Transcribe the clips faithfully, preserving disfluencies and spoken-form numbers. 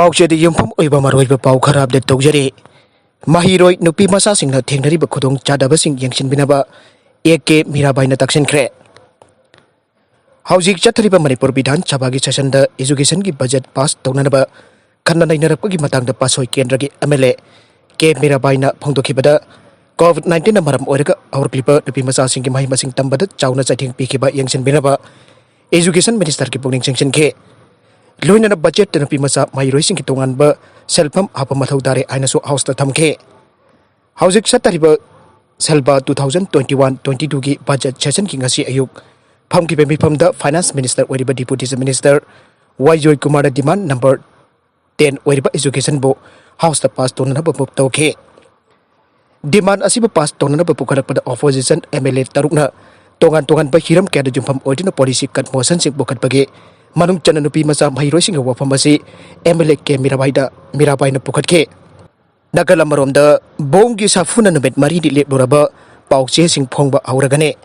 ꯄꯥꯎꯆꯦꯗ ꯌꯨꯝꯐꯝ ꯑꯣꯏꯕ ꯃꯔꯨꯑꯣꯏꯕ ꯄꯥꯎ ꯈꯔ ꯑꯞꯗꯦꯠ ꯇꯧꯖꯔꯤ꯫ ꯃꯍꯩꯔꯣꯏ ꯅꯨꯄꯤ ꯃꯆꯥꯁꯤꯡꯅ ꯊꯦꯡꯅꯔꯤꯕ ꯈꯨꯗꯣꯡꯆꯥꯗꯕꯁꯤꯡ ꯌꯦꯡꯁꯤꯟꯕꯤꯅꯕ ꯑꯦ ꯀꯦ ꯃꯤꯔꯥꯕꯥꯏꯅ ꯇꯥꯛꯁꯤꯟꯈ꯭ꯔꯦ꯫ ꯍꯧꯖꯤꯛ ꯆꯠꯊꯔꯤꯕ ꯃꯅꯤꯄꯨꯔ ꯕꯤꯙꯥꯟ ꯁꯚꯥꯒꯤ ꯁꯦꯁꯟꯗ ꯏꯖꯨꯀꯦꯁꯟꯒꯤ ꯕꯖꯦꯠ ꯄꯥꯁ ꯇꯧꯅꯅꯕ ꯈꯟꯅ ꯅꯩꯅꯔꯛꯄꯒꯤ ꯃꯇꯥꯡꯗ ꯄꯥꯁꯣꯏ ꯀꯦꯟꯗ꯭ꯔꯒꯤ ꯑꯦꯝ ꯑꯦꯜ ꯑꯦ ꯀꯦ ꯃꯤꯔꯥꯕꯥꯏꯅ ꯐꯣꯡꯗꯣꯛꯈꯤꯕꯗ, ꯀꯣꯚꯤꯗ ꯅꯥꯏꯟꯇꯤꯟꯅ ꯃꯔꯝ ꯑꯣꯏꯔꯒ ꯍꯧꯔꯛꯂꯤꯕ ꯅꯨꯄꯤ ꯃꯆꯥꯁꯤꯡꯒꯤ ꯃꯍꯩ ꯃꯁꯤꯡ ꯇꯝꯕꯗ ꯆꯥꯎꯅ ꯆꯩꯊꯦꯡ ꯄꯤꯈꯤꯕ ꯌꯦꯡꯁꯤꯟꯕꯤꯅꯕ ꯏꯖꯨꯀꯦꯁꯟ ꯃꯤꯅꯤꯁꯇꯔꯒꯤ ꯄꯨꯛꯅꯤꯡ ꯆꯤꯡꯁꯤꯟꯈꯤ꯫ ꯂꯣꯏꯅꯅ ꯕꯖꯦꯠꯇ ꯅꯨꯄꯤ ꯃꯆꯥ ꯃꯍꯩꯔꯣꯏꯁꯤꯡꯒꯤ ꯇꯣꯉꯥꯟꯕ ꯁꯦꯜꯐꯝ ꯍꯥꯞꯄ ꯃꯊꯧ ꯇꯥꯔꯦ ꯍꯥꯏꯅꯁꯨ ꯍꯥꯎꯁꯇ ꯊꯝꯈꯤ꯫ ꯍꯧꯖꯤꯛ ꯆꯠꯊꯔꯤꯕ ꯁꯦꯜꯕꯥ two thousand twenty one twenty ꯇꯨꯒꯤ ꯕꯖꯦꯠ ꯁꯦꯁꯟꯒꯤ ꯉꯁꯤ ꯑꯌꯨꯛ ꯐꯝꯈꯤꯕ ꯃꯤꯐꯝꯗ ꯐꯥꯏꯅꯥꯟꯁ ꯃꯤꯅꯤꯁꯇꯔ ꯑꯣꯏꯔꯤꯕ ꯗꯤꯄꯨꯇꯤ ꯆꯤꯐ ꯃꯤꯅꯤꯁꯇꯔ ꯋꯥꯏ ꯖꯣꯏꯀꯨꯃꯥꯔꯅ ꯗꯤꯃꯥꯟ ꯅꯝꯕꯔ ꯇꯦꯟ ꯑꯣꯏꯔꯤꯕ ꯏꯖꯨꯀꯦꯁꯟꯕꯨ ꯍꯥꯎꯁꯇ ꯄꯥꯁ ꯇꯧꯅꯅꯕ ꯃꯨꯚ ꯇꯧꯈꯤ꯫ ꯗꯤꯃꯥꯟ ꯑꯁꯤꯕꯨ ꯄꯥꯁ ꯇꯧꯅꯅꯕ ꯄꯨꯈꯠꯂꯛꯄꯗ ꯑꯣꯄꯣꯖꯤꯁꯟ ꯑꯦꯝ ꯑꯦꯜ ꯑꯦ ꯇꯔꯨꯛꯅ ꯇꯣꯉꯥꯟ ꯇꯣꯉꯥꯟꯕ ꯍꯤꯔꯝ ꯀꯌꯥꯗ ꯌꯨꯝꯐꯝ ꯑꯣꯏꯗꯨꯅ ꯄꯣꯂꯤꯁꯤ ꯀꯠ ꯃꯣꯁꯟꯁꯤꯡ ꯄꯨꯈꯠꯄꯒꯤ ꯃꯅꯨꯡ ꯆꯟꯅ ꯅꯨꯄꯤ ꯃꯆꯥ ꯃꯍꯩꯔꯣꯏꯁꯤꯡꯒꯤ ꯋꯥꯐꯝ ꯑꯁꯤ ꯑꯦꯝ ꯑꯦꯜ ꯑꯦ ꯀꯦ ꯃꯤꯔꯥꯕꯥꯏꯗ, ꯃꯤꯔꯥꯕꯥꯏꯅ ꯄꯨꯈꯠꯈꯤ꯫ ꯅꯥꯀꯜ ꯑꯃꯔꯣꯝꯗ ꯕꯣꯝꯒꯤ ꯁꯥꯐꯨꯅ ꯅꯨꯃꯤꯠ ꯃꯔꯤꯅꯤ ꯂꯦꯞꯂꯨꯔꯕ ꯄꯥꯎꯆꯦꯁꯤꯡ ꯐꯣꯡꯕ ꯍꯧꯔꯒꯅꯤ꯫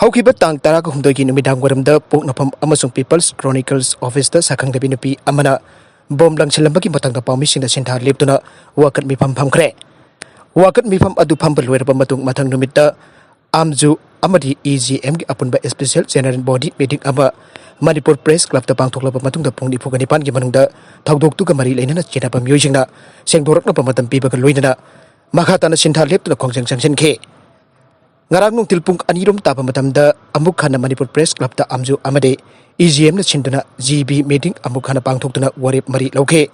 ꯍꯧꯈꯤꯕ ꯇꯥꯡ ꯇꯔꯥꯒ ꯍꯨꯝꯗꯣꯏꯒꯤ ꯅꯨꯃꯤꯗꯥꯡ ꯋꯥꯏꯔꯝꯗ ꯄꯣꯛꯅꯐꯝ ꯑꯃꯁꯨꯡ ꯄꯤꯄꯜꯁ ꯀ꯭ꯔꯣꯅꯤꯀꯜꯁ ꯑꯣꯐꯤꯁꯇ ꯁꯛꯈꯪꯗꯕꯤ ꯅꯨꯄꯤ ꯑꯃꯅ ꯕꯣꯝ ꯂꯪꯁꯤꯜꯂꯝꯕꯒꯤ ꯃꯇꯥꯡꯗ ꯄꯥꯎꯃꯤꯁꯤꯡꯅ ꯁꯤꯟꯊꯥ ꯂꯦꯞꯇꯨꯅ ꯋꯥꯀꯠ ꯃꯤꯐꯝ ꯐꯝꯈ꯭ꯔꯦ꯫ ꯋꯥꯀꯠ ꯃꯤꯐꯝ ꯑꯗꯨ ꯐꯝꯕ ꯂꯣꯏꯔꯕ ꯃꯇꯨꯡ ꯃꯊꯪ ꯅꯨꯃꯤꯠꯇ ꯑꯥꯝꯖꯨ ꯑꯃꯗꯤ ꯏ ꯖꯤ ꯑꯦꯝꯒꯤ ꯑꯄꯨꯟꯕ ꯏꯁꯄꯤꯁꯦꯜ ꯖꯦꯅꯔꯦꯜ ꯕꯣꯗꯤ ꯃꯤꯇꯤꯡ ꯑꯃ ꯃꯅꯤꯄꯨꯔ ꯄ꯭ꯔꯦꯁ ꯀ꯭ꯂꯕꯇ ꯄꯥꯡꯊꯣꯛꯂꯕ ꯃꯇꯨꯡꯗ ꯄꯨꯡ ꯅꯤꯐꯨꯒ ꯅꯤꯄꯥꯟꯒꯤ ꯃꯅꯨꯡꯗ ꯊꯧꯗꯣꯛꯇꯨꯒ ꯃꯔꯤ ꯂꯩꯅꯅ ꯆꯦꯟꯅꯕ ꯃꯤꯑꯣꯏꯁꯤꯡꯅ ꯁꯦꯡꯗꯣꯔꯛꯅꯕ ꯃꯇꯝ ꯄꯤꯕꯒ ꯂꯣꯏꯅꯅ ꯃꯈꯥ ꯇꯥꯅ ꯁꯤꯟꯊꯥ ꯂꯦꯞꯇꯨꯅ ꯈꯣꯡꯖꯪ ꯆꯪꯁꯤꯟꯈꯤ꯫ ꯉꯔꯥꯡ ꯅꯨꯡꯊꯤꯜ ꯄꯨꯡ ꯑꯅꯤꯔꯣꯝ ꯇꯥꯕ ꯃꯇꯝꯗ ꯑꯃꯨꯛ ꯍꯟꯅ ꯃꯅꯤꯄꯨꯔ ꯄ꯭ꯔꯦꯁ ꯀ꯭ꯂꯕꯇ ꯑꯥꯝꯖꯨ ꯑꯃꯗꯤ ꯏ ꯖꯤ ꯑꯦꯝꯅ ꯁꯤꯟꯗꯨꯅ ꯖꯤ ꯕꯤ ꯃꯤꯇꯤꯡ ꯑꯃꯨꯛ ꯍꯟꯅ ꯄꯥꯡꯊꯣꯛꯇꯨꯅ ꯋꯥꯔꯦꯞ ꯃꯔꯤ ꯂꯧꯈꯤ꯫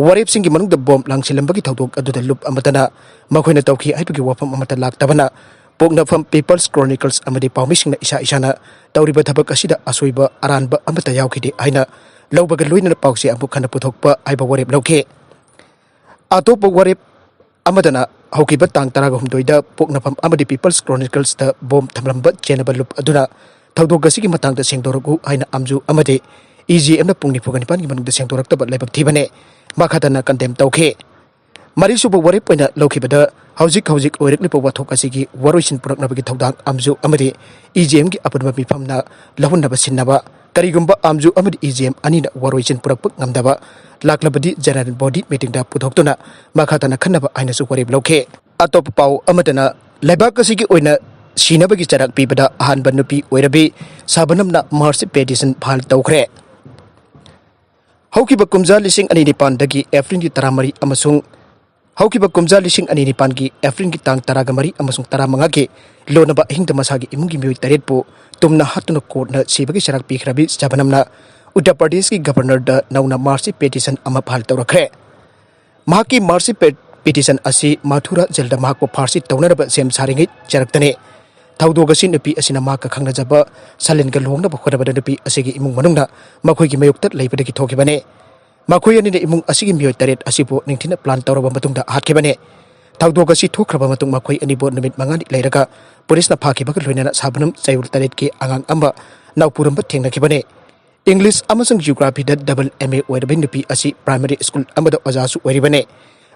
ꯋꯥꯔꯦꯞꯁꯤꯡꯒꯤ ꯃꯅꯨꯡꯗ ꯕꯣꯝ ꯂꯪꯁꯤꯜꯂꯝꯕꯒꯤ ꯊꯧꯗꯣꯛ ꯑꯗꯨꯗ ꯂꯨꯞ ꯑꯃꯠꯇꯅ ꯃꯈꯣꯏꯅ ꯇꯧꯈꯤ ꯍꯥꯏꯕꯒꯤ ꯋꯥꯐꯝ ꯑꯃꯠꯇ ꯂꯥꯛꯇꯕꯅ, ꯄꯣꯛꯅꯐꯝ ꯄꯤꯄꯜꯁ ꯀ꯭ꯔꯣꯅꯤꯀꯜꯁ ꯑꯃꯗꯤ ꯄꯥꯎꯃꯤꯁꯤꯡꯅ ꯏꯁꯥ ꯏꯁꯥꯅ ꯇꯧꯔꯤꯕ ꯊꯕꯛ ꯑꯁꯤꯗ ꯑꯁꯣꯏꯕ ꯑꯔꯥꯟꯕ ꯑꯃꯠꯇ ꯌꯥꯎꯈꯤꯗꯦ ꯍꯥꯏꯅ ꯂꯧꯕꯒ ꯂꯣꯏꯅꯅ ꯄꯥꯎꯆꯦ ꯑꯃꯨꯛ ꯍꯟꯅ ꯄꯨꯊꯣꯛꯄ ꯍꯥꯏꯕ ꯋꯥꯔꯦꯞ ꯂꯧꯈꯤ꯫ ꯑꯇꯣꯞꯄ ꯋꯥꯔꯦꯞ ꯑꯃꯗꯅ ꯍꯧꯈꯤꯕ ꯇꯥꯡ ꯇꯔꯥꯒ ꯍꯨꯝꯗꯣꯏꯗ ꯄꯣꯛꯅꯐꯝ ꯑꯃꯗꯤ ꯄꯤꯄꯜꯁ ꯀ꯭ꯔꯣꯅꯤꯀꯜꯁꯇ ꯕꯣꯝ ꯊꯝꯂꯝꯕ ꯆꯦꯟꯅꯕ ꯂꯨꯞ ꯑꯗꯨꯅ ꯊꯧꯗꯣꯛ ꯑꯁꯤꯒꯤ ꯃꯇꯥꯡꯗ ꯁꯦꯡꯗꯣꯔꯛꯎ ꯍꯥꯏꯅ ꯑꯥꯝꯖꯨ ꯑꯃꯗꯤ ꯏ ꯖꯤ ꯑꯦꯝꯅ ꯄꯨꯡ ꯅꯤꯐꯨꯒ ꯅꯤꯄꯥꯟꯒꯤ ꯃꯅꯨꯡꯗ ꯁꯦꯡꯗꯣꯔꯛꯇꯕ ꯂꯥꯏꯕꯛ ꯊꯤꯕꯅꯦ꯫ ꯃꯈꯥ ꯇꯥꯅ ꯀꯟꯗꯦꯝ ꯇꯧꯈꯤ꯫ ꯃꯔꯤꯁꯨꯕ ꯋꯥꯔꯦꯞ ꯑꯣꯏꯅ ꯂꯧꯈꯤꯕꯗ ꯍꯧꯖꯤꯛ ꯍꯧꯖꯤꯛ ꯑꯣꯏꯔꯛꯂꯤꯕ ꯋꯥꯊꯣꯛ ꯑꯁꯤꯒꯤ ꯋꯥꯔꯣꯏꯁꯤꯟ ꯄꯨꯔꯛꯅꯕꯒꯤ ꯊꯧꯗꯥꯡ ꯑꯥꯝꯖꯨ ꯑꯃꯗꯤ ꯏ ꯖꯤ ꯑꯦꯝꯒꯤ ꯑꯄꯨꯟꯕ ꯃꯤꯐꯝꯅ ꯂꯧꯍꯟꯅꯕ ꯁꯤꯟꯅꯕ ꯀꯔꯤꯒꯨꯝꯕ ꯑꯥꯝꯖꯨ ꯑꯃꯗꯤ ꯏ ꯖꯤ ꯑꯦꯝ ꯑꯅꯤꯅ ꯋꯥꯔꯣꯏꯁꯤꯟ ꯄꯨꯔꯛꯄ ꯉꯝꯗꯕ ꯂꯥꯛꯂꯕꯗꯤ, ꯖꯦꯅꯔꯦꯜ ꯕꯣꯗꯤ ꯃꯤꯇꯤꯡꯗ ꯄꯨꯊꯣꯛꯇꯨꯅ ꯃꯈꯥ ꯇꯥꯅ ꯈꯟꯅꯕ ꯍꯥꯏꯅꯁꯨ ꯋꯥꯔꯦꯞ ꯂꯧꯈꯤ꯫ ꯑꯇꯣꯞꯄ ꯄꯥꯎ ꯑꯃꯗꯅ, ꯂꯩꯕꯥꯛ ꯑꯁꯤꯒꯤ ꯑꯣꯏꯅ ꯁꯤꯅꯕꯒꯤ ꯆꯩꯔꯥꯛ ꯄꯤꯕꯗ ꯑꯍꯥꯟꯕ ꯅꯨꯄꯤ ꯑꯣꯏꯔꯕꯤ ꯁꯕꯅꯝꯅ ꯃꯥꯔꯁ ꯄꯦꯇꯤꯁꯟ ꯐꯥꯏꯜ ꯇꯧꯈ꯭ꯔꯦ꯫ ꯍꯧꯈꯤꯕ ꯀꯨꯝꯖꯥ ꯂꯤꯁꯤꯡ ꯑꯅꯤ ꯅꯤꯄꯥꯟꯗꯒꯤ ꯑꯦꯄ꯭ꯔꯤꯜꯒꯤ ꯇꯔꯥꯃꯔꯤ ꯑꯃꯁꯨꯡ ꯍꯧꯈꯤꯕ ꯀꯨꯝꯖꯥ ꯂꯤꯁꯤꯡ ꯑꯅꯤ ꯅꯤꯄꯥꯟꯒꯤ ꯑꯦꯄ꯭ꯔꯤꯜꯒꯤ ꯇꯥꯡ ꯇꯔꯥꯒ ꯃꯔꯤ ꯑꯃꯁꯨꯡ ꯇꯔꯥꯃꯉꯥꯒꯤ ꯂꯣꯟꯅꯕ ꯑꯍꯤꯡꯗ ꯃꯁꯥꯒꯤ ꯏꯃꯨꯡꯒꯤ ꯃꯤꯑꯣꯏ ꯇꯔꯦꯠꯄꯨ ꯇꯨꯝꯅ ꯍꯥꯠꯇꯨꯅ ꯀꯣꯔꯠꯅ ꯁꯤꯕꯒꯤ ꯆꯩꯔꯥꯛ ꯄꯤꯈ꯭ꯔꯕꯤ ꯁꯕꯅꯝꯅ ꯎꯠꯇꯔ ꯄ꯭ꯔꯗꯦꯁꯀꯤ ꯒꯕꯔꯅꯔꯗ ꯅꯧꯅ ꯃꯥꯔꯁꯤ ꯄꯦꯇꯤꯁꯟ ꯑꯃ ꯐꯥꯏꯜ ꯇꯧꯔꯛꯈ꯭ꯔꯦ꯫ ꯃꯍꯥꯛꯀꯤ ꯃꯥꯔꯁꯤ ꯄꯦ-, ꯄꯤꯇꯤꯁꯟ ꯑꯁꯤ ꯃꯊꯨꯔꯥ ꯖꯦꯜꯗ ꯃꯍꯥꯛꯄꯨ ꯐꯥꯔꯁꯤ ꯇꯧꯅꯅꯕ ꯁꯦꯝ ꯁꯥꯔꯤꯉꯩ ꯆꯩꯔꯛꯇꯅꯤ꯫ ꯊꯧꯗꯣꯛ ꯑꯁꯤ ꯅꯨꯄꯤ ꯑꯁꯤꯅ ꯃꯍꯥꯛꯀ ꯈꯪꯅꯖꯕ ꯁꯂꯤꯟꯒ ꯂꯨꯍꯣꯡꯅꯕ ꯍꯣꯠꯅꯕꯗ ꯅꯨꯄꯤ ꯑꯁꯤꯒꯤ ꯏꯃꯨꯡ ꯃꯅꯨꯡꯅ ꯃꯈꯣꯏꯒꯤ ꯃꯥꯌꯣꯛꯇ ꯂꯩꯕꯗꯒꯤ ꯊꯣꯛꯈꯤꯕꯅꯤ꯫ ꯃꯈꯣꯏ ꯑꯅꯤꯅ ꯏꯃꯨꯡ ꯑꯁꯤꯒꯤ ꯃꯤꯑꯣꯏ ꯇꯔꯦꯠ ꯑꯁꯤꯕꯨ ꯅꯤꯡꯊꯤꯅ ꯄ꯭ꯂꯥꯟ ꯇꯧꯔꯕ ꯃꯇꯨꯡꯗ ꯍꯥꯠꯈꯤꯕꯅꯤ꯫ ꯊꯧꯗꯣꯛ ꯑꯁꯤ ꯊꯣꯛꯈ꯭ꯔꯕ ꯃꯇꯨꯡ ꯃꯈꯣꯏ ꯑꯅꯤꯕꯨ ꯅꯨꯃꯤꯠ ꯃꯉꯥꯅꯤ ꯂꯩꯔꯒ ꯄꯨꯂꯤꯁꯅ ꯐꯥꯈꯤꯕꯒ ꯂꯣꯏꯅꯅ ꯁꯕꯅꯝ ꯆꯌꯣꯜ ꯇꯔꯦꯠꯀꯤ ꯑꯉꯥꯡ ꯑꯃ ꯅꯥꯎꯄꯨꯔꯝꯕ ꯊꯦꯡꯅꯈꯤꯕꯅꯤ꯫ ꯏꯪꯂꯤꯁ ꯑꯃꯁꯨꯡ ꯖꯤꯑꯣꯒ꯭ꯔꯥꯐꯤꯗ ꯗꯕꯜ ꯑꯦꯝ ꯑꯦ ꯑꯣꯏꯔꯕꯤ ꯅꯨꯄꯤ ꯑꯁꯤ ꯄ꯭ꯔꯥꯏꯃꯔꯤ ꯁ꯭ꯀꯨꯜ ꯑꯃꯗ ꯑꯣꯖꯥꯁꯨ ꯑꯣꯏꯔꯤꯕꯅꯤ꯫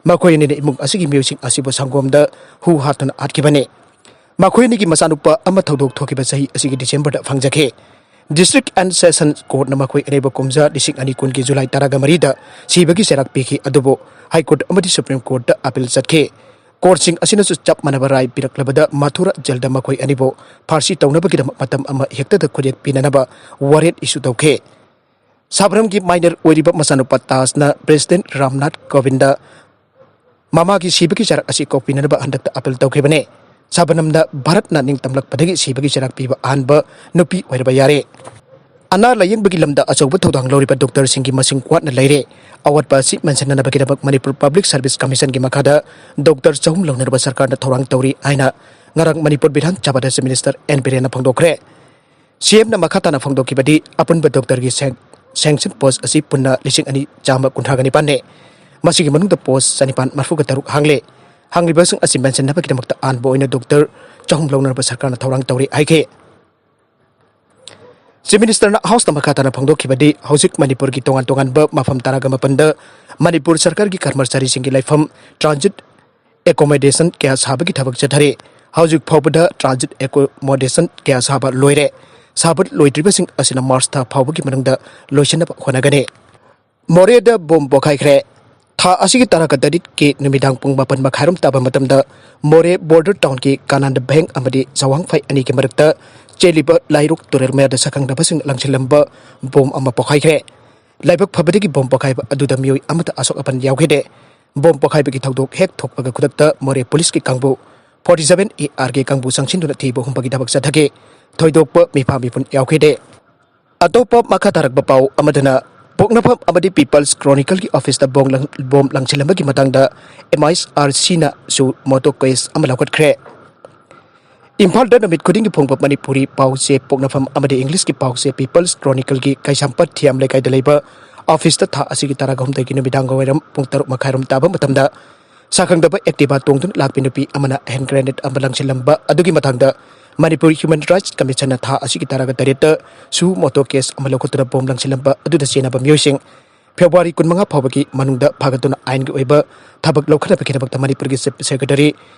ꯃꯈꯣꯏ ꯑꯅꯤꯅ ꯏꯃꯨꯡ ꯑꯁꯤꯒꯤ ꯃꯤꯑꯣꯏꯁꯤꯡ ꯑꯁꯤꯕꯨ ꯁꯪꯒꯣꯝꯗ ꯍꯨ ꯍꯥꯠꯇꯨꯅ ꯍꯥꯠꯈꯤꯕꯅꯤ꯫ ꯃꯈꯣꯏ ꯑꯅꯤꯒꯤ ꯃꯆꯥꯅꯨꯄꯥ ꯑꯃ ꯊꯧꯗꯣꯛ ꯊꯣꯛꯈꯤꯕ ꯆꯍꯤ ꯑꯁꯤꯒꯤ ꯗꯤꯁꯦꯝꯕꯔꯗ ꯐꯪꯖꯈꯤ꯫ District and Session Courtꯅ ꯃꯈꯣꯏ ꯑꯅꯤꯕꯨ ꯀꯨꯝꯖꯥ ꯂꯤꯁꯤꯡ ꯑꯅꯤ ꯀꯨꯟꯒꯤ ꯖꯨꯂꯥꯏ ꯇꯔꯥꯒ ꯃꯔꯤꯗ ꯁꯤꯕꯒꯤ ꯆꯩꯔꯥꯛ ꯄꯤꯈꯤ, ꯑꯗꯨꯕꯨ High Court ꯑꯃꯗꯤ Supreme Courtꯇ ꯑꯄꯤꯜ ꯆꯠꯈꯤ꯫ ꯀꯣꯔꯠꯁꯤꯡ ꯑꯁꯤꯅꯁꯨ ꯆꯞ ꯃꯥꯟꯅꯕ ꯔꯥꯏ ꯄꯤꯔꯛꯂꯕꯗ ꯃꯊꯨꯔꯥ ꯖꯦꯜꯗ ꯃꯈꯣꯏ ꯑꯅꯤꯕꯨ ꯐꯥꯔꯁꯤ ꯇꯧꯅꯕꯒꯤꯗꯃꯛ ꯃꯇꯝ ꯑꯃ ꯍꯦꯛꯇꯗ ꯈꯨꯗꯦꯛ ꯄꯤꯅꯅꯕ ꯋꯥꯔꯦꯟ ꯏꯁꯨ ꯇꯧꯈꯤ꯫ ꯁꯕꯅꯝꯒꯤ ꯃꯥꯏꯅꯔ ꯑꯣꯏꯔꯤꯕ ꯃꯆꯥꯅꯨꯄꯥ ꯇꯥꯖꯅ ꯄ꯭ꯔꯦꯁꯤꯗꯦꯟꯠ ꯔꯥꯝꯅꯥꯊ ꯀꯣꯕꯤꯟꯗ ꯃꯃꯥꯒꯤ ꯁꯤꯕꯒꯤ ꯆꯩꯔꯥꯛ ꯑꯁꯤ ꯀꯣꯛꯄꯤꯅꯅꯕ ꯍꯟꯗꯛꯇ ꯑꯄꯤꯜ ꯇꯧꯈꯤꯕꯅꯤ꯫ ꯁꯕꯅꯝꯅ ꯚꯥꯔꯠꯅ ꯅꯤꯡꯇꯝꯂꯛꯄꯗꯒꯤ ꯁꯤꯕꯒꯤ ꯆꯩꯔꯥꯛ ꯄꯤꯕ ꯑꯍꯥꯟꯕ ꯅꯨꯄꯤ ꯑꯣꯏꯔꯕ ꯌꯥꯔꯦ꯫ ꯑꯅꯥ ꯂꯥꯌꯦꯡꯕꯒꯤ ꯂꯝꯗ ꯑꯆꯧꯕ ꯊꯧꯗꯥꯡ ꯂꯧꯔꯤꯕ ꯗꯣꯛꯇꯔꯁꯤꯡꯒꯤ ꯃꯁꯤꯡ ꯋꯥꯠꯅ ꯂꯩꯔꯦ꯫ ꯑꯋꯥꯠꯄ ꯑꯁꯤ ꯃꯦꯟꯁꯤꯟꯅꯅꯕꯒꯤꯗꯃꯛ ꯃꯅꯤꯄꯨꯔ ꯄꯕ꯭ꯂꯤꯛ ꯁꯔꯚꯤꯁ ꯀꯃꯤꯁꯟꯒꯤ ꯃꯈꯥꯗ ꯗꯣꯛꯇꯔ ꯆꯍꯨꯝ ꯂꯧꯅꯅꯕ ꯁꯔꯀꯥꯔꯅ ꯊꯧꯔꯥꯡ ꯇꯧꯔꯤ ꯍꯥꯏꯅ ꯉꯔꯥꯡ ꯃꯅꯤꯄꯨꯔ ꯕꯤꯙꯥꯟ ꯁꯚꯥꯗ ꯆꯤꯐ ꯃꯤꯅꯤꯁꯇꯔ ꯑꯦꯟ ꯕꯤꯔꯦꯟꯅ ꯐꯣꯡꯗꯣꯛꯈ꯭ꯔꯦ꯫ ꯁꯤ ꯑꯦꯝꯅ ꯃꯈꯥ ꯇꯥꯅ ꯐꯣꯡꯗꯣꯛꯈꯤꯕꯗꯤ, ꯑꯄꯨꯟꯕ ꯗꯣꯛꯇꯔꯒꯤ ꯁꯦꯡ-, ꯁꯦꯡꯁꯟ ꯄꯣꯁ ꯑꯁꯤ ꯄꯨꯟꯅ ꯂꯤꯁꯤꯡ ꯑꯅꯤ ꯆꯥꯝꯃ ꯀꯨꯟꯊ꯭ꯔꯥꯒ ꯅꯤꯄꯥꯟꯅꯤ꯫ ꯃꯁꯤꯒꯤ ꯃꯅꯨꯡꯗ ꯄꯣꯁ ꯆꯅꯤꯄꯥꯟ ꯃꯔꯤꯐꯨꯒ ꯇꯔꯨꯛ ꯍꯥꯡꯂꯦ꯫ ꯍꯥꯡꯂꯤꯕꯁꯤꯡ ꯑꯁꯤ ꯃꯦꯟꯁꯤꯟꯅꯕꯒꯤꯗꯃꯛꯇ ꯑꯍꯥꯟꯕ ꯑꯣꯏꯅ ꯗꯣꯛꯇꯔ ꯆꯍꯨꯝ ꯂꯧꯅꯅꯕ ꯁꯔꯀꯥꯔꯅ ꯊꯧꯔꯥꯡ ꯇꯧꯔꯤ ꯍꯥꯏꯈꯤ꯫ ꯆꯤꯐ ꯃꯤꯅꯤꯁꯇꯔꯅ ꯍꯥꯎꯁꯇ ꯃꯈꯥ ꯇꯥꯅ ꯐꯣꯡꯗꯣꯛꯈꯤꯕꯗꯤ, ꯍꯧꯖꯤꯛ ꯃꯅꯤꯄꯨꯔꯒꯤ ꯇꯣꯉꯥꯟ ꯇꯣꯉꯥꯟꯕ ꯃꯐꯝ ꯇꯔꯥꯒ ꯃꯥꯄꯟꯗ ꯃꯅꯤꯄꯨꯔ ꯁꯔꯀꯥꯔꯒꯤ ꯀꯔꯃꯆꯥꯔꯤꯁꯤꯡꯒꯤ ꯂꯩꯐꯝ ꯇ꯭ꯔꯥꯟꯖꯤꯠ ꯑꯦꯀꯣꯃꯣꯗꯦꯁꯟ ꯀꯌꯥ ꯁꯥꯕꯒꯤ ꯊꯕꯛ ꯆꯠꯊꯔꯤ꯫ ꯍꯧꯖꯤꯛ ꯐꯥꯎꯕꯗ ꯇ꯭ꯔꯥꯟꯖꯤꯠ ꯑꯦꯀꯣꯃꯣꯗꯦꯁꯟ ꯀꯌꯥ ꯁꯥꯕ ꯂꯣꯏꯔꯦ꯫ ꯁꯥꯕ ꯂꯣꯏꯗ꯭ꯔꯤꯕꯁꯤꯡ ꯑꯁꯤꯅ ꯃꯥꯔꯆ ꯊꯥ ꯐꯥꯎꯕꯒꯤ ꯃꯅꯨꯡꯗ ꯂꯣꯏꯁꯤꯟꯅꯕ ꯍꯣꯠꯅꯒꯅꯤ꯫ ꯃꯣꯔꯦꯗ ꯕꯣꯝ ꯄꯣꯈꯥꯏꯈ꯭ꯔꯦ꯫ ꯊꯥ ꯑꯁꯤꯒꯤ ꯇꯔꯥꯒ ꯇꯔꯦꯠꯀꯤ ꯅꯨꯃꯤꯗꯥꯡ ꯄꯨꯡ ꯃꯥꯄꯟ ꯃꯈꯥꯏꯔꯣꯝ ꯇꯥꯕ ꯃꯇꯝꯗ ꯃꯣꯔꯦ ꯕꯣꯔꯗꯔ ꯇꯥꯎꯟꯒꯤ ꯀꯥꯅꯥꯟꯗ ꯚꯦꯡ ꯑꯃꯗꯤ ꯆꯋꯥꯡꯐꯥꯏ ꯑꯅꯤꯒꯤ ꯃꯔꯛꯇ ꯆꯦꯜꯂꯤꯕ ꯂꯥꯏꯔꯨꯛ ꯇꯨꯔꯦꯜ ꯃꯌꯥꯗ ꯁꯛꯈꯪꯅꯕꯁꯤꯡꯅ ꯂꯪꯁꯤꯜꯂꯝꯕ ꯕꯣꯝ ꯑꯃ ꯄꯣꯈꯥꯏꯈ꯭ꯔꯦ꯫ ꯂꯥꯏꯕꯛ ꯐꯕꯗꯒꯤ ꯕꯣꯝ ꯄꯣꯈꯥꯏꯕ ꯑꯗꯨꯗ ꯃꯤꯑꯣꯏ ꯑꯃꯠꯇ ꯑꯁꯣꯛ ꯑꯄꯟ ꯌꯥꯎꯈꯤꯗꯦ꯫ ꯕꯣꯝ ꯄꯣꯈꯥꯏꯕꯒꯤ ꯊꯧꯗꯣꯛ ꯍꯦꯛ ꯊꯣꯛꯄꯒ ꯈꯨꯗꯛꯇ ꯃꯣꯔꯦ ꯄꯨꯂꯤꯁꯀꯤ ꯀꯥꯡꯕꯨ forty seven A R ꯒꯤ ꯀꯥꯡꯕꯨ ꯆꯪꯁꯤꯟꯗꯨꯅ ꯊꯤꯕ ꯍꯨꯝꯕꯒꯤ ꯊꯕꯛ ꯆꯠꯊꯈꯤ꯫ ꯊꯣꯏꯗꯣꯛꯄ ꯃꯤꯐꯥ ꯃꯤꯄꯨꯟ ꯌꯥꯎꯈꯤꯗꯦ꯫ ꯑꯇꯣꯞꯄ ꯃꯈꯥ ꯇꯥꯔꯛꯄ ꯄꯥꯎ ꯑꯃꯗꯅ, ꯄꯣꯛꯅꯐꯝ ꯑꯃꯗꯤ People's Chronicleꯒꯤ ꯑꯣꯐꯤꯁꯇ ꯕꯣꯝ ꯂꯪ-, ꯕꯣꯝ ꯂꯪꯁꯤꯜꯂꯝꯕꯒꯤ ꯃꯇꯥꯡꯗ M I R Cꯅꯁꯨ ꯃꯣꯇꯣ ꯀꯦꯁ ꯑꯃ ꯂꯧꯈꯠꯈ꯭ꯔꯦ꯫ ꯏꯝꯐꯥꯜꯗ ꯅꯨꯃꯤꯠ ꯈꯨꯗꯤꯡꯒꯤ ꯐꯣꯡꯕ ꯃꯅꯤꯄꯨꯔꯤ ꯄꯥꯎꯆꯦ ꯄꯣꯛꯅꯐꯝ ꯑꯃꯗꯤ Englishꯀꯤ ꯄꯥꯎꯆꯦ People's Chronicleꯒꯤ ꯀꯩꯁꯥꯝꯄꯥꯠ ꯊꯤꯌꯥꯝ ꯂꯩꯀꯥꯏꯗ ꯂꯩꯕ ꯑꯣꯐꯤꯁꯇ ꯊꯥ ꯑꯁꯤꯒꯤ ꯇꯔꯥꯒ ꯍꯨꯝꯗꯣꯏꯒꯤ ꯅꯨꯃꯤꯗꯥꯡ ꯋꯥꯏꯔꯝ ꯄꯨꯡ ꯇꯔꯨꯛ ꯃꯈꯥꯏꯔꯣꯝ ꯇꯥꯕ ꯃꯇꯝꯗ ꯁꯥꯈꯪꯗꯕ Activa ꯇꯣꯡꯗꯨꯅ ꯂꯥꯛꯄꯤ ꯅꯨꯄꯤ ꯑꯃꯅ hand grenade ꯑꯃ ꯂꯪꯁꯤꯜꯂꯝꯕ ꯑꯗꯨꯒꯤ ꯃꯇꯥꯡꯗ ꯃꯅꯤꯄꯨꯔ Human Rights Commissionꯅ ꯊꯥ ꯑꯁꯤꯒꯤ ꯇꯔꯥꯒ ꯇꯔꯦꯠꯇ ꯁꯨ ꯃꯣꯇꯣ ꯀꯦꯁ ꯑꯃ ꯂꯧꯈꯠꯇꯨꯅ ꯕꯣꯝ ꯂꯪꯁꯤꯜꯂꯝꯕ ꯑꯗꯨꯗ ꯆꯦꯟꯅꯕ ꯃꯤꯑꯣꯏꯁꯤꯡ ꯐꯦꯕ꯭ꯔꯨꯋꯥꯔꯤ ꯀꯨꯟꯃꯉꯥ ꯐꯥꯎꯕꯒꯤ ꯃꯅꯨꯡꯗ ꯐꯥꯒꯠꯇꯨꯅ ꯑꯥꯏꯟꯒꯤ ꯑꯣꯏꯕ ꯊꯕꯛ ꯂꯧꯈꯠꯅꯕꯒꯤꯗꯃꯛꯇ ꯃꯅꯤꯄꯨꯔꯒꯤ Chief Secretary,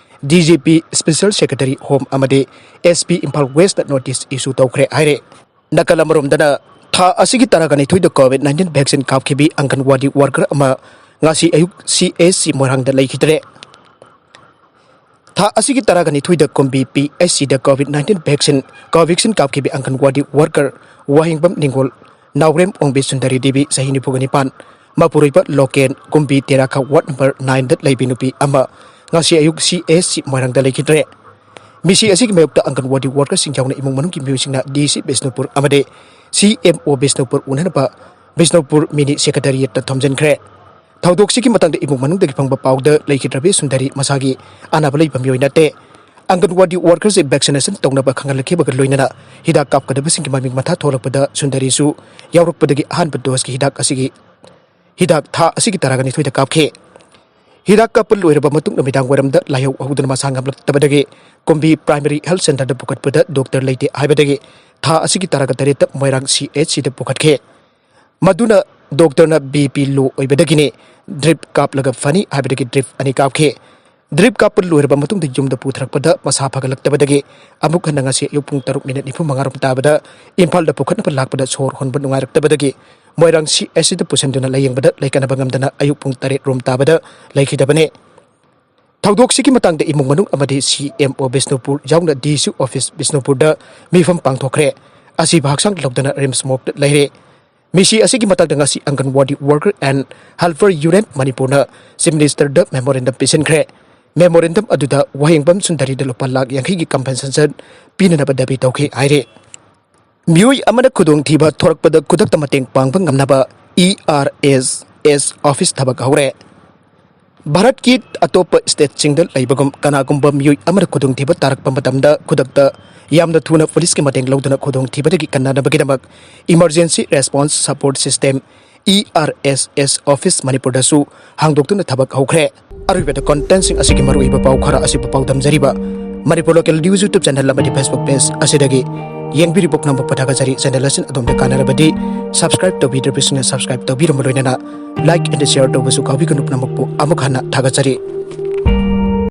D G P, Special Secretary Home ꯑꯃꯗꯤ S P Imphal Westꯇ notice issue ꯇꯧꯈ꯭ꯔꯦ ꯍꯥꯏꯔꯦ꯫ ꯅꯥꯀꯜ ꯑꯃꯔꯣꯝꯗꯅ, ꯊꯥ ꯑꯁꯤꯒꯤ ꯇꯔꯥꯒ ꯅꯤꯊꯣꯏꯗ COVID nineteen vaccine ꯀꯥꯞꯈꯤꯕꯤ ꯑꯪꯒꯟꯋꯥꯗꯤ worker ꯑꯃ ꯉꯁꯤ ꯑꯌꯨꯛ C H C ꯃꯣꯏꯔꯥꯡꯗ ꯂꯩꯈꯤꯗ꯭ꯔꯦ꯫ ꯊꯥ ꯑꯁꯤꯒꯤ ꯇꯔꯥꯒ ꯅꯤꯊꯣꯏꯗ ꯀꯨꯝꯕꯤ P H Cꯗ COVID nineteen vaccine, Covaxin ꯀꯥꯞꯈꯤꯕꯤ ꯑꯪꯒꯟꯋꯥꯗꯤ worker ꯋꯥꯍꯦꯡꯕꯝ ꯅꯤꯡꯒꯣꯜ ꯅꯥꯎꯔꯦꯝ ꯑꯣꯡꯕꯤ ꯁꯨꯟꯗꯔꯤ ꯗꯦꯕꯤ, ꯆꯍꯤ ꯅꯤꯐꯨꯒ ꯅꯤꯄꯥꯟ, ꯃꯄꯨꯔꯣꯏꯕ ꯂꯣꯀꯦꯟ ꯀꯨꯝꯕꯤ ꯇꯦꯔꯥꯈꯥ ward number nineꯗ ꯂꯩꯕꯤ ꯅꯨꯄꯤ ꯑꯃ ꯉꯁꯤ ꯑꯌꯨꯛ C H C ꯃꯣꯏꯔꯥꯡꯗ ꯂꯩꯈꯤꯗ꯭ꯔꯦ꯫ ꯃꯤꯁꯤ ꯑꯁꯤꯒꯤ ꯃꯥꯌꯣꯛꯇ ꯑꯪꯒꯟꯋꯥꯗꯤ workerꯁꯤꯡ ꯌꯥꯎꯅ ꯏꯃꯨꯡ ꯃꯅꯨꯡꯒꯤ ꯃꯤꯑꯣꯏꯁꯤꯡꯅ D C ꯕꯤꯁꯅꯨꯄꯨꯔ ꯑꯃꯗꯤ C M O Bishnupur ꯎꯅꯅꯕ Bishnupur mini secretariatꯇ ꯊꯣꯝꯖꯤꯟꯈ꯭ꯔꯦ꯫ ꯊꯧꯗꯣꯛꯁꯤꯒꯤ ꯃꯇꯥꯡꯗ ꯏꯃꯨꯡ ꯃꯅꯨꯡꯗꯒꯤ ꯐꯪꯕ ꯄꯥꯎꯗ ꯂꯩꯈꯤꯗ꯭ꯔꯕꯤ ꯁꯨꯟꯗꯔꯤ ꯃꯁꯥꯒꯤ ꯑꯅꯥꯕ ꯂꯩꯕ ꯃꯤꯑꯣꯏ ꯅꯠꯇꯦ꯫ ꯑꯪꯒꯟꯋꯥꯗꯤ workerꯁꯤꯡ vaccination ꯇꯧꯅꯕ ꯈꯪꯍꯜꯂꯛꯈꯤꯕꯒ ꯂꯣꯏꯅꯅ ꯍꯤꯗꯥꯛ ꯀꯥꯞꯀꯗꯕꯁꯤꯡꯒꯤ ꯃꯃꯤꯡ ꯃꯊꯥ ꯊꯣꯛꯂꯛꯄꯗ ꯁꯨꯟꯗꯔꯤꯁꯨ ꯌꯥꯎꯔꯛꯄꯗꯒꯤ ꯑꯍꯥꯟꯕ doseꯀꯤ ꯍꯤꯗꯥꯛ ꯑꯁꯤꯒꯤ, ꯍꯤꯗꯥꯛ ꯊꯥ ꯑꯁꯤꯒꯤ ꯇꯔꯥꯒ ꯅꯤꯊꯣꯏꯗ ꯀꯥꯞꯈꯤ꯫ ꯍꯤꯗꯥꯛ ꯀꯥꯞꯄ ꯂꯣꯏꯔꯕ ꯃꯇꯨꯡ ꯅꯨꯃꯤꯗꯥꯡ ꯋꯥꯏꯔꯝꯗ ꯂꯥꯏꯍꯧ ꯍꯧꯗꯨꯅ ꯃꯁꯥ ꯉꯝꯂꯛꯇꯕꯗꯒꯤ ꯀꯨꯝꯕꯤ Primary Health Centreꯗ ꯄꯨꯈꯠꯄꯗ doctor ꯂꯩꯇꯦ ꯍꯥꯏꯕꯗꯒꯤ ꯊꯥ ꯑꯁꯤꯒꯤ ꯇꯔꯥꯒ ꯇꯔꯦꯠꯇ ꯃꯣꯏꯔꯥꯡ C H Cꯗ ꯄꯨꯈꯠꯈꯤ꯫ ꯃꯗꯨꯅ doctorꯅ B P low ꯑꯣꯏꯕꯗꯒꯤꯅꯤ, drip ꯀꯥꯞꯂꯒ ꯐꯅꯤ ꯍꯥꯏꯕꯗꯒꯤ drip ꯑꯅꯤ ꯀꯥꯞꯈꯤ꯫ ꯗ꯭ꯔꯤꯞ ꯀꯥꯞꯄ ꯂꯣꯏꯔꯕ ꯃꯇꯨꯡꯗ ꯌꯨꯝꯗ ꯄꯨꯊꯔꯛꯄꯗ ꯃꯁꯥ ꯐꯒꯠꯂꯛꯇꯕꯗꯒꯤ ꯑꯃꯨꯛ ꯍꯟꯅ ꯉꯁꯤ ꯑꯌꯨꯛ ꯄꯨꯡ ꯇꯔꯨꯛ ꯃꯤꯅꯤꯠ ꯅꯤꯐꯨ ꯃꯉꯥ ꯔꯣꯝ ꯇꯥꯕꯗ ꯏꯝꯐꯥꯜꯗ ꯄꯨꯈꯠꯅꯕ ꯂꯥꯛꯄꯗ ꯁꯣꯔ ꯍꯣꯟꯕ ꯅꯨꯡꯉꯥꯏꯔꯛꯇꯕꯗꯒꯤ ꯃꯣꯏꯔꯥꯡ ꯁꯤ ꯑꯦꯁ ꯁꯤꯗ ꯄꯨꯁꯤꯟꯗꯨꯅ ꯂꯥꯌꯦꯡꯕꯗ ꯂꯩꯀꯠꯅꯕ ꯉꯝꯗꯅ ꯑꯌꯨꯛ ꯄꯨꯡ ꯇꯔꯦꯠ ꯔꯣꯝ ꯇꯥꯕꯗ ꯂꯩꯈꯤꯗꯕꯅꯤ꯫ ꯊꯧꯗꯣꯛꯁꯤꯒꯤ ꯃꯇꯥꯡꯗ ꯏꯃꯨꯡ ꯃꯅꯨꯡ ꯑꯃꯗꯤ ꯁꯤ ꯑꯦꯝ ꯑꯣ ꯕꯤꯁꯅꯨꯄꯨꯔ ꯌꯥꯎꯅ ꯗꯤ ꯁꯤ ꯑꯣꯐꯤꯁ ꯕꯤꯁꯅꯨꯄꯨꯔꯗ ꯃꯤꯐꯝ ꯄꯥꯡꯊꯣꯛꯈ꯭ꯔꯦ꯫ ꯑꯁꯤꯕ ꯍꯛꯆꯥꯡ ꯂꯧꯗꯅ ꯔꯤꯝꯁ ꯃꯣꯔꯒꯇ ꯂꯩꯔꯦ꯫ ꯃꯤꯁꯤ ꯑꯁꯤꯒꯤ ꯃꯇꯥꯡꯗ ꯉꯁꯤ ꯑꯪꯒꯟꯋꯥꯗꯤ ꯋꯥꯔꯀꯔ ꯑꯦꯟ ꯍꯦꯜꯄꯔ ꯌꯨꯅꯤꯌꯟ ꯃꯅꯤꯄꯨꯔꯅ ꯆꯤꯐ ꯃꯤꯅꯤꯁꯇꯔꯗ ꯃꯦꯃꯣꯔꯦꯟꯗꯝ ꯄꯤꯁꯤꯟꯈ꯭ꯔꯦ꯫ ꯃꯦꯃꯣꯔꯦꯟꯗꯝ ꯑꯗꯨꯗ ꯋꯥꯍꯦꯡꯕꯝ ꯁꯨꯟꯗꯔꯤꯗ ꯂꯨꯄꯥ ꯂꯥꯈ ꯌꯥꯡꯈꯩꯒꯤ ꯀꯝꯄꯦꯟꯁꯦꯁꯟ ꯄꯤꯅꯅꯕ ꯗꯥꯕꯤ ꯇꯧꯈꯤ ꯍꯥꯏꯔꯤ꯫ ꯃꯤꯑꯣꯏ ꯑꯃꯅ ꯈꯨꯗꯣꯡꯊꯤꯕ ꯊꯣꯔꯛꯄꯗ ꯈꯨꯗꯛꯇ ꯃꯇꯦꯡ ꯄꯥꯡꯕ ꯉꯝꯅꯕ ꯏ ꯑꯥꯔ ꯑꯦꯁ ꯑꯦꯁ ꯑꯣꯐꯤꯁ ꯊꯕꯛ ꯍꯧꯔꯦ꯫ ꯚꯥꯔꯠꯀꯤ ꯑꯇꯣꯞꯄ ꯁ꯭ꯇꯦꯠꯁꯤꯡꯗ ꯂꯩꯕꯒꯨꯝ ꯀꯅꯥꯒꯨꯝꯕ ꯃꯤꯑꯣꯏ ꯑꯃꯅ ꯈꯨꯗꯣꯡꯊꯤꯕ ꯇꯥꯔꯛꯄ ꯃꯇꯝꯗ ꯈꯨꯗꯛꯇ ꯌꯥꯝꯅ ꯊꯨꯅ ꯄꯨꯂꯤꯁꯀꯤ ꯃꯇꯦꯡ ꯂꯧꯗꯨꯅ ꯈꯨꯗꯣꯡꯊꯤꯕꯗꯒꯤ ꯀꯟꯅꯅꯕꯒꯤꯗꯃꯛ Emergency Response Support System, E R S S, office ꯃꯅꯤꯄꯨꯔꯗꯁꯨ ꯍꯥꯡꯗꯣꯛꯇꯨꯅ ꯊꯕꯛ ꯍꯧꯈ꯭ꯔꯦ꯫ ꯑꯔꯣꯏꯕꯗ ꯀꯣꯟꯇꯦꯟꯁꯤꯡ ꯑꯁꯤꯒꯤ ꯃꯔꯨꯑꯣꯏꯕ ꯄꯥꯎ ꯈꯔ ꯑꯁꯤꯕꯨ ꯄꯥꯎꯗꯝꯖꯔꯤꯕ Manipur local news YouTube channel ꯑꯃꯗꯤ Facebook ꯄꯦꯖ ꯑꯁꯤꯗꯒꯤ ꯌꯦꯡꯕꯤꯔꯤꯕ ꯄꯨꯝꯅꯃꯛꯄꯨ ꯊꯥꯒꯠꯆꯔꯤ꯫ ꯆꯦꯅꯦꯜ ꯑꯁꯤꯅ ꯑꯗꯣꯝꯗ ꯀꯥꯟꯅꯔꯕꯗꯤ ꯁꯕꯁꯀ꯭ꯔꯥꯏꯕ ꯇꯧꯕꯤꯗ꯭ꯔꯤꯕꯁꯤꯡꯅ ꯁꯕꯁꯀ꯭ꯔꯥꯏꯕ ꯇꯧꯕꯤꯔꯝꯕ ꯂꯣꯏꯅꯅ ꯂꯥꯏꯛ ꯑꯦꯟ ꯁꯤꯌꯔ ꯇꯧꯕꯁꯨ ꯀꯥꯎꯕꯤꯒꯅꯨ꯫ ꯄꯨꯝꯅꯃꯛꯄꯨ ꯑꯃꯨꯛ ꯍꯟꯅ ꯊꯥꯒꯠꯆꯔꯤ꯫